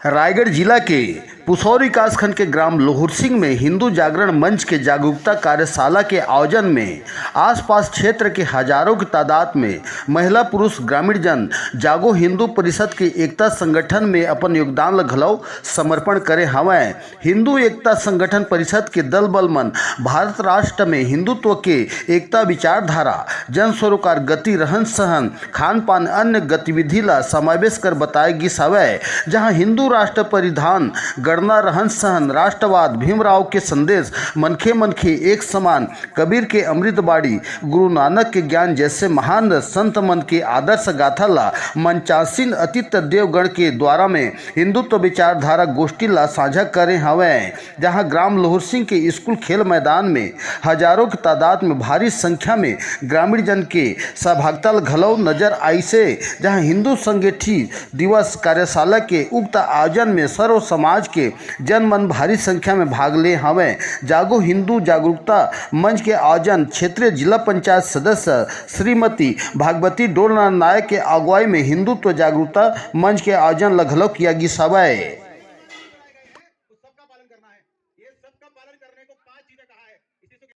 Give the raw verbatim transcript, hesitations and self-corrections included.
रायगढ़ जिला के पुसौर विकासखंड के ग्राम लोहरसिंह में हिंदू जागरण मंच के जागरूकता कार्यशाला के आयोजन में आसपास क्षेत्र के हजारों की तादाद में महिला पुरुष ग्रामीण जन जागो हिंदू परिषद के एकता संगठन में अपन योगदान ल घलो समर्पण करे हवंय। हिंदू एकता संगठन परिषद के दल बल मन भारत राष्ट्र में हिंदुत्व के एकता विचारधारा, जन सरोकार गति, रहन सहन, खान पान, अन्य गतिविधि ला समावेश कर बताए गिस हवय, जहां हिंदू राष्ट्र परिधान, गणना, रहन सहन, राष्ट्रवाद, भीमराव के संदेश, मनखे मनखे एक समान, कबीर के अमृत बाणी, गुरु नानक के ज्ञान जैसे महान संत मन के आदर्श गाथा ला मंचासीन आदित्य देवगण के द्वारा में हिंदुत्व विचारधारा गोष्ठी ला साझा करे हवय, जहां ग्राम लोहरसिंह के स्कूल खेल मैदान में हजारों की तादाद में भारी संख्या में ग्रामीण जन के सहभागिता घलो नजर आइसे, जहां हिंदू संगठित दिवस कार्यशाला के उक्त आयोजन में सर्व समाज के जन मन भारी संख्या में भाग ले हवय। जागो हिंदू जागरूकता मंच के आयोजन क्षेत्रीय जिला पंचायत सदस्य श्रीमती भागवती डोलना नायक के अगुवाई में हिंदुत्व जागरूकता मंच के आयोजन ल घलो किया गिस हवय।